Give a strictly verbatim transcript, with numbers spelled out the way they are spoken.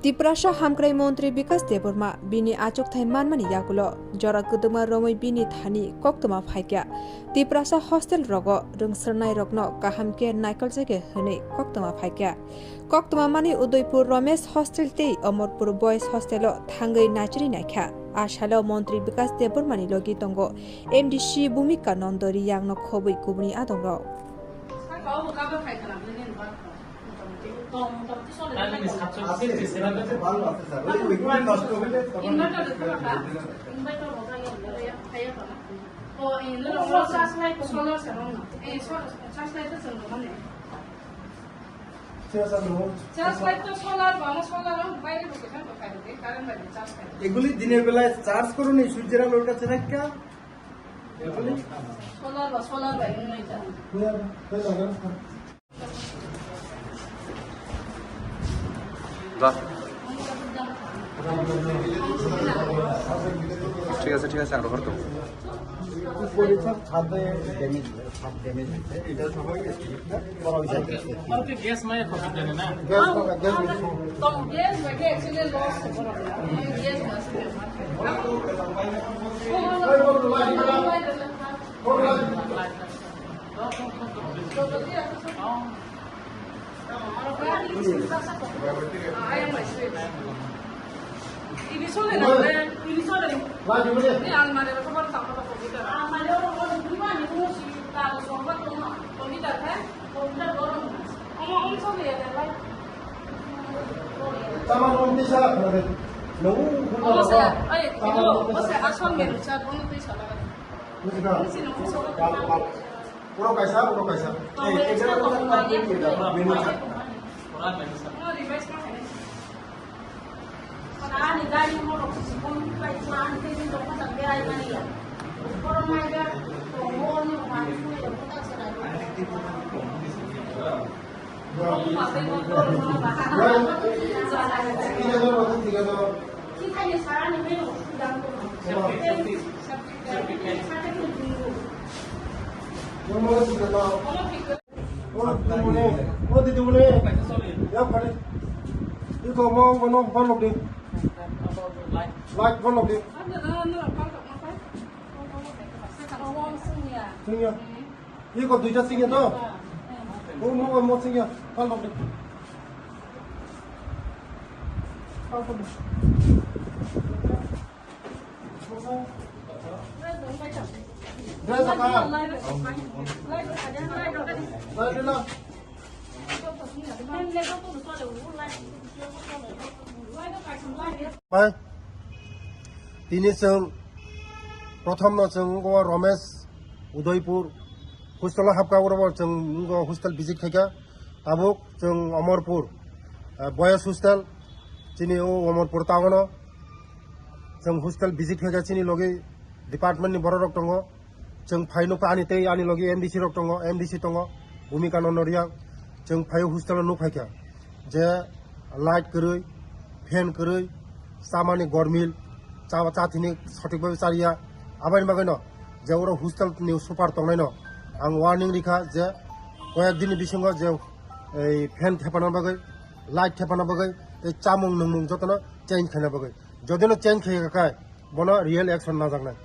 Tiprasa hamkrai montri Bikas Debbarma bini achukthai manmani yagulo jora kwdwkma romwi bini thani koktwma phaikha. Tiprasa hostel rogo rwngsrwngnairokno kaham khe naikoljagwi hwnwi koktwma phaikha. Koktwma manwi Udaipur Romesh hostel tei Omorpur boys hostelo thangwi naichiri naikha. A salo montri Bikas Debbarmani logi tongo M D C Bhumika Nondo Riyangno khobwi kubuni adongrok. এগুলি দিনের বেলায় চার্জ করুন, এই সূর্যের আলোর কাছে রাখা। এগুলি সোলার বা সোলার বা এমনি এটা। ঠিক আছে, ঠিক আছে, আরো করতো। উপরে সব ছাদে ড্যামেজ, ছাদ ড্যামেজ হয়েছে। এটা সবাই করা হয়েছে। গ্যাস নাই, gas, gas. Puro kaisa, puro kaisa. Eh, eh, menu chart. O didi bole, o didi bole. Ya khare. Iko mo mo no bol lok di. Light bol lok di. Singya. Iko duita singya to. O mo mo singya. Bol lok di. Bol lok di. Pai, tini chwng prothom no chwng wngkha Romesh Udaipur hostel o hapkha, oro bo chwng wngkha hostel visit khaikha. Tabuk chwng Omorpur, eh, boys hostel, chini o Omorpur town o chwng hostel visit khaikha, chini logi department ni borok rok tongo. Chwng phai nukha ani tei ani logi M D C rok tongo, M D C tongo, Bhumika Nondo Riyang. Chwng phai hostel o nuk phaikha je light kwrwi, fan kwrwi, chamani gormil, cha, cha thini sothik bhabe chariya. Aboni bagwino je oro hostel ni super tongnaino ang warning rikha je koyek din ni bisingo je ei fan thepana bagwi, light thepana bagwi tei chamung nungmung jotono change khaina bagwi. Jodi no change khaiya kha, bono real action najaknai.